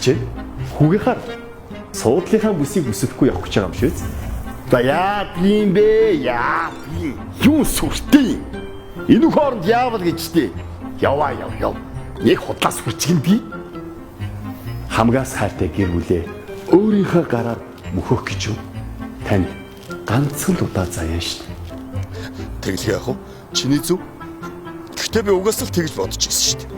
Ах чинь хүүгийнхаа суудлынхаа бүсийг өсөхгүй явах гэж байгаа юм шүү. За яа юм бэ? Яа юм? Юу сүртэй юм? Энэ хооронд яавал гэжтэй. Яваа яв яв. Нэг худлаас хүрчгэнэ. Хамгаас хайртай гэр бүлээ өөрийнхөө гараар мөхөх гэж юу? Танд ганцхан л удаа заяа шүү. Тэглэх яах вэ? Чиний зөв. Гэхдээ би угаасаа л тэгж бодож ирсэн шүү дээ.